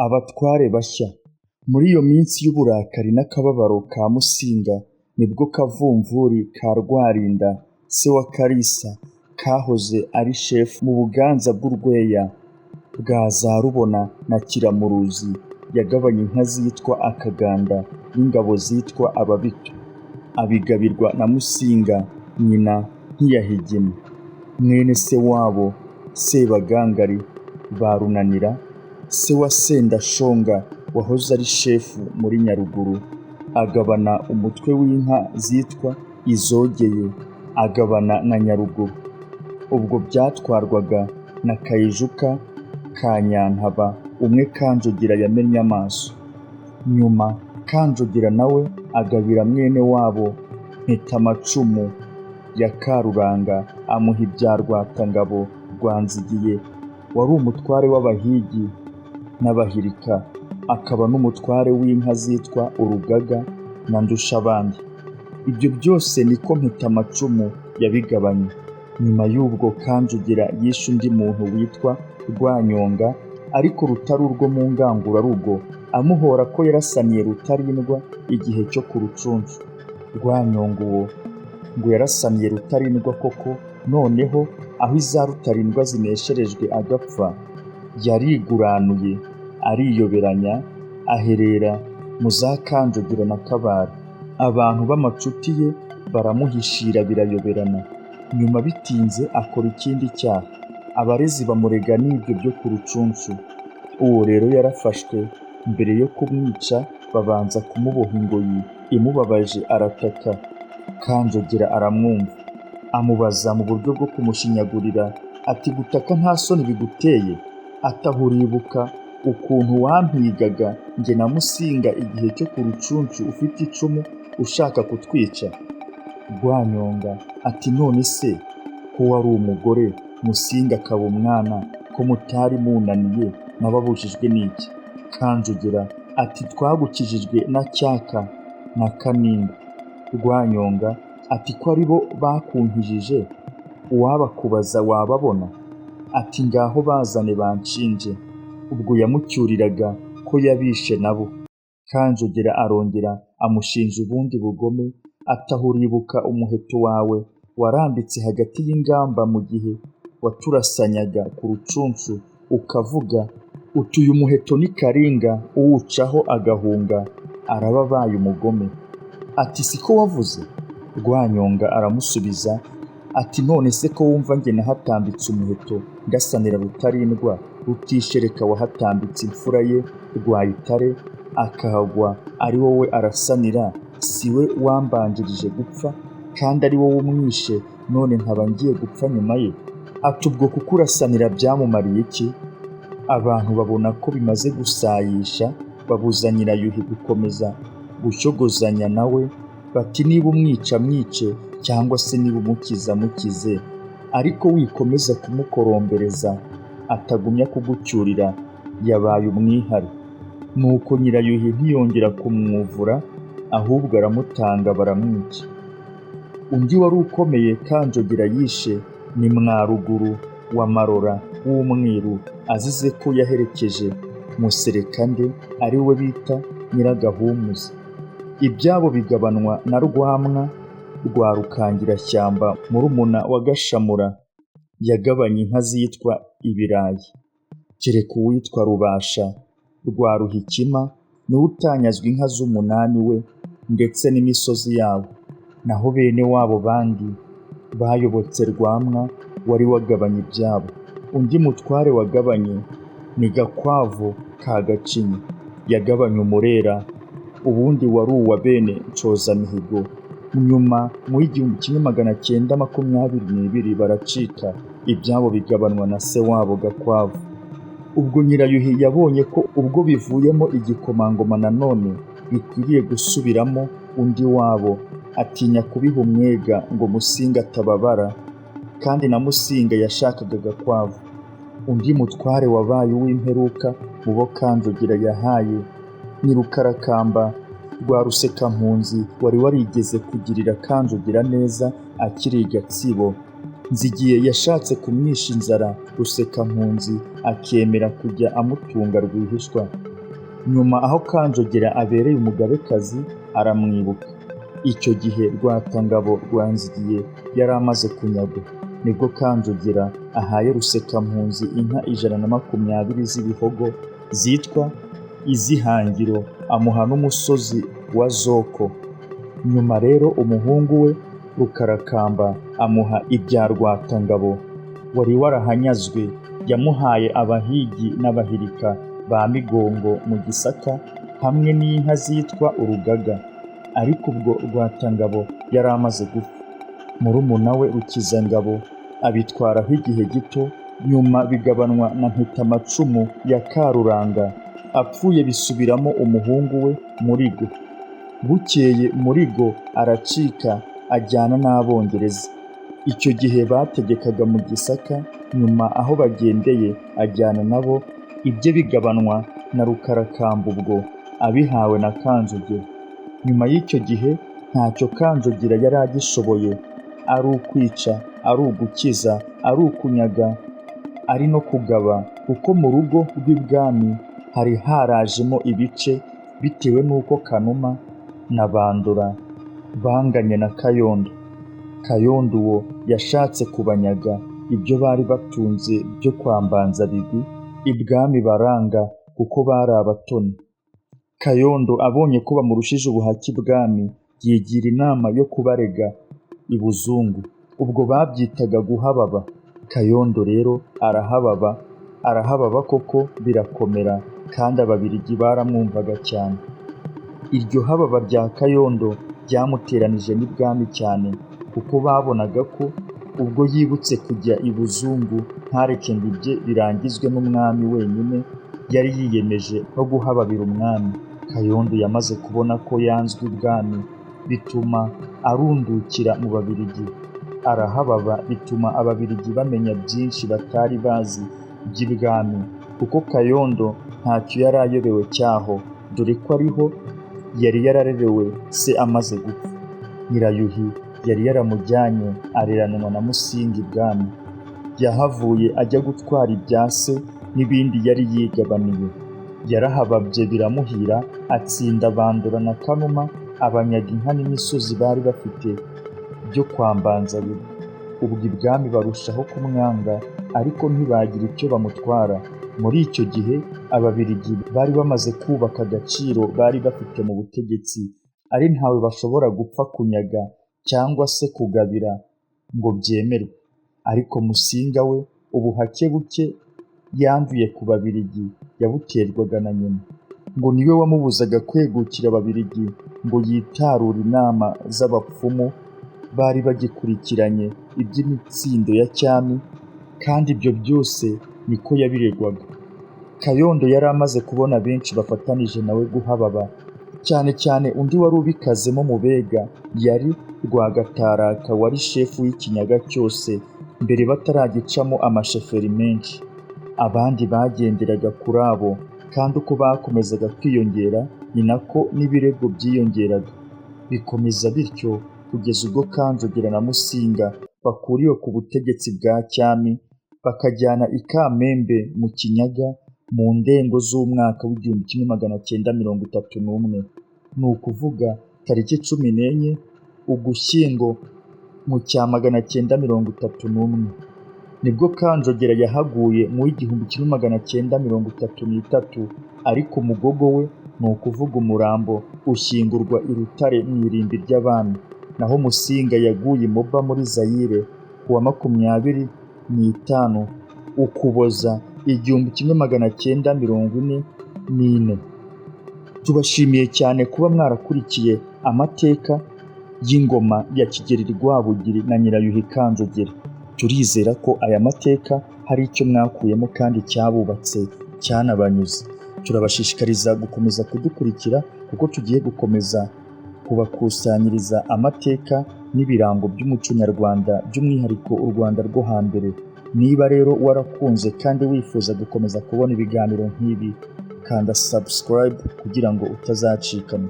Abatware bashya. Muri iyo minsi y'uburakari n'akababaro ka Musinga, nibwo Kavumvuri ka Rwarinda, se wa Kalisa, kahoze ari shefu mu Buganza bw'u Rweya bwa za Rubona na Kiramuruzi, yagabanye inka zitwa Akaganda n'ingabo zitwa Ababito, abigabirwa na Musinga nyina ntiyahigima, mwene se wabo Sebagangari ba Runanira, se wa Sendashonga wahoze ari shefu muri Nyaruguru, agabana umutwe w'inka zitwa Izogeye, agabana na Nyaruguru. Ubwo byatwarwaga na Kayijuka ka Nyantaba, umwe Kanjogera yamennye amaso. Nyuma Kanjogera nawe agabira mwene wabo Mpetamacumu ya Karuranga, amuha ibya Rwatangabo rwa Nzigiye wari umutware w'abahigi n'abahirika, akaba n'umutware w'inka zitwa Urugaga na Ndushabandi. Ibyo byose niko Mpetamacumu yabigabanye. Nyuma y'ubwo Kanjogera yishe undi muntu witwa Rwanyonga, ariko rutari urwo mu ngangurarugo, amuhora ko yarasaniye Rutarindwa igihe cyo ku Rucunshu. Rwanyonga uwo ngo yarasaniye Rutarindwa koko, noneho aho iza Rutarindwa zinesherejwe agapfa, yariguranuye ariyoberanya, aherera mu za Kanjogera na Kabare. Abantu b'amacuti ye baramuhishira birayoberana. Nyuma bitinze akora ikindi cyaha, abarezi bamurega n'ibyo byo ku Rucunshu. Uwo rero yarafashwe, mbere yo kumwica babanza kumuboha ingoyi imubabaje arataka. Kanjogera aramwumva, amubaza mu buryo bwo kumushinyagurira ati gutaka nta soni biguteye? Ati aho uribuka ukuntu wampigaga njye na Musinga igihe cyo ku Rucunshu ufite icumu ushaka kutwica? Rwanyonga ati none se ko wari umugore Musinga akaba umwana, ko mutari munaniye nababujijwe n'iki? Kanjogera ati twagukijijwe na Cyaka na Kaninga. Rwanyonga ati ko ari bo bakunkijije, uwabakubaza wababona? Ati ngaho bazane banshinje. Ubwo yamucyuriraga ko yabishe nabo. Kanjogera arongera amushinja ubundi bugome, ati aho uribuka umuheto wawe warambitse hagati y'ingamba mu gihe waturasanyaga ku Rucunshu, ukavuga uti uyu muheto ni Karinga, uwucaho agahunga araba abaye umugome. Ati siko wavuze? Rwanyonga aramusubiza ati none se ko wumva njye nahatambitse umuheto ndasanira Rutarindwa, Rutishereka wahatambitse imfura ye Rwayitare akahagwa ari wowe arasanira, si we wambanjirije gupfa kandi ari wowe umwishe, none nkaba ngiye gupfa nyuma ye? Ati ubwo kukurasanira byamumariye iki? Abantu babona ko bimaze gusayisha, babuza Nyirayuhi gukomeza gushyogozanya nawe, bati niba umwica mwice, cyangwa se niba umukiza mukize, ariko wikomeza kumukorombereza atagumya kugucyurira, yabaye umwihare. Nuko Nyirayuhi ntiyongera kumwuvura, ahubwo aramutanga baramwica. Undi wari ukomeye Kanjogera yishe ni Mwaruguru wa Marora w'umwiru, azize ko yaherekeje Muserekande ari we bita Nyiragahumuza. Ibyabo bigabanwa na Rwamwa rwa Rukangirashyamba, murumuna wa Gashamura, yagabanye inka zitwa Ibirayi. Kereka uwitwa Rubasha rwa Ruhikima niwe utanyazwe inka z'umunani we ndetse n'imisozi yabo. Naho bene wabo bandi bayobotse Rwamwa wari wagabanye ibyabo. Undi mutware wagabanye ni Gakwavu ka Gacinya, yagabanye Umurera, ubundi wari uwa bene Nshozamihigo. Nyuma mu 1922 baracika, ibyabo bigabanwa na se wabo Gakwavu. Ubwo Nyirayuhi yabonye ko ubwo bivuyemo igikomangoma nanone bikwiriye gusubiramo undi wabo, atinya kubiha umwega ngo Musinga atababara, kandi na Musinga yashakaga Gakwavu. Undi mutware wabaye uw'imperuka mu bo Kanjogera yahaye ni Rukarakamba rwa Rusekampunzi wari warigeze kugirira Kanjogera neza akiri i Gatsibo. Nzigiye yashatse kumwisha inzara, Rusekampunzi akemera kujya amutunga rwihishwa. Nyuma aho Kanjogera abereye umugabekazi aramwibuka. Icyo gihe Rwatangabo rwa Nzigiye yari amaze kunyagwa. Nibwo Kanjogera ahaye Rusekampunzi inka 120 z'ibihogo zitwa iz'ihangiro, amuha n'umusozi wa Zoko. Nyuma rero umuhungu we Rukarakamba amuha ibya Rwatangabo wari warahanyazwe. Yamuhaye abahigi n'abahirika ba Migongo mu Gisaka hamwe n'inka zitwa Urugaga. Ariko ubwo Rwatangabo yari amaze gupfa. Murumuna we Rukizangabo abitwaraho igihe gito, nyuma bigabanwa na Mpitamacumu ya Karuranga. Apfuye bisubiramo umuhungu we Murigo. Bukeye Murigo aracika ajyana n'Abongereza. Icyo gihe bategekaga mu Gisaka, nyuma aho bagendeye ajyana nabo, ibye bigabanwa na Rukarakamba ubwo abihawe na Kanjogera. Nyuma y'icyo gihe ntacyo Kanjogera yari agishoboye, ari ukwica, ari ugukiza, ari ukunyaga, ari no kugaba, kuko mu rugo rw'ibwami hari harajemo ibice bitewe n'uko Kanuma na Bandora banganye na Kayondo. Kayondo uwo yashatse kubanyaga ibyo bari batunze byo kwa Mbanzabigwi, ibwami baranga kuko bari abatoni. Kayondo abonye ko bamurushije ubuhake ibwami, yigira inama yo kubarega i Buzungu. Ubwo babyitaga guhababa. Kayondo rero arahababa, arahababa koko birakomera, kandi Ababiligi baramwumvaga cyane. Iryo hababa rya Kayondo ryamuteranije n'ibwami cyane, kuko babonaga ko ubwo yibutse kujya i Buzungu ntareke ngo ibye birangizwe n'umwami wenyine, yari yiyemeje no guhababira umwami. Kayondo yamaze kubona ko yanzwe ibwami, bituma arundukira mu Babiligi. Arahababa bituma Ababiligi bamenya byinshi batari bazi by'ibwami, kuko Kayondo ntacyo yari ayobewe cyaho, dore ko ariho yari yararerewe se amaze gupfa. Nyirayuhi yari yaramujyanye areranwa na Musinga ibwami. Yahavuye ajya gutwara ibya se n'ibindi yari yigabaniye. Yarahababye biramuhira, atsinda Bandora na Kanuma, abanyaga inka n'imisozi bari bafite byo kwa Mbanzabigwi. Ubwo ibwami barushaho kumwanga, ariko ntibagira icyo bamutwara. Muri icyo gihe Ababiligi bari bamaze kubaka agaciro bari bafite mu butegetsi, ari ntawe bashobora gupfa kunyaga cyangwa se kugabira ngo byemerwe. Ariko Musinga we ubuhake buke yanduye ku Babiligi yabuterwaga na nyina. Ngo niwe wamubuzaga kwegukira Ababiligi ngo yitarure inama z'abapfumu bari bagikurikiranye iby'imitsindo ya cyami, kandi ibyo byose niko yabiregwaga. Kayondo yari amaze kubona benshi bafatanije nawe guhababa, cyane cyane undi wari ubikazemo mu Bega yari Rwagataraka wari shefu w'ikinyaga cyose mbere bataragicamo amasheferi menshi. Abandi bagenderaga kuri abo, kandi uko bakomezaga kwiyongera ni nako n'ibirego byiyongeraga. Bikomeza bityo kugeza ubwo Kanjogera na Musinga bakuriwe ku butegetsi bwa cyami, bakajyana i Kamembe mu Kinyaga mu ndengo z'umwaka w'1931. Ni ukuvuga tariki 14 Ugushyingo mu cya 931. Nibwo Kanjogera yahaguye mu 1933, ariko umugogo we, ni ukuvuga umurambo, ushyingurwa i Rutare mu irimbi ry'abami. Naho Musinga yaguye i Moba muri Zaire ku wa 25 Ukuboza 1944. Tubashimiye cyane kuba mwarakurikiye amateka y'ingoma ya Kigeli Rwabugiri na Nyirayuhi Kanjogera. Turizera ko aya mateka hari icyo mwakuyemo kandi cyabubatse cyanabanyuze. Turabashishikariza gukomeza kudukurikira kuko tugiye gukomeza kubakusanyiriza amateka n'ibirango by'umuco nyarwanda, by'umwihariko u Rwanda rwo hambere. Niba rero warakunze kandi wifuza gukomeza kubona ibiganiro nk'ibi, kanda subscribe kugira ngo utazacikanwa.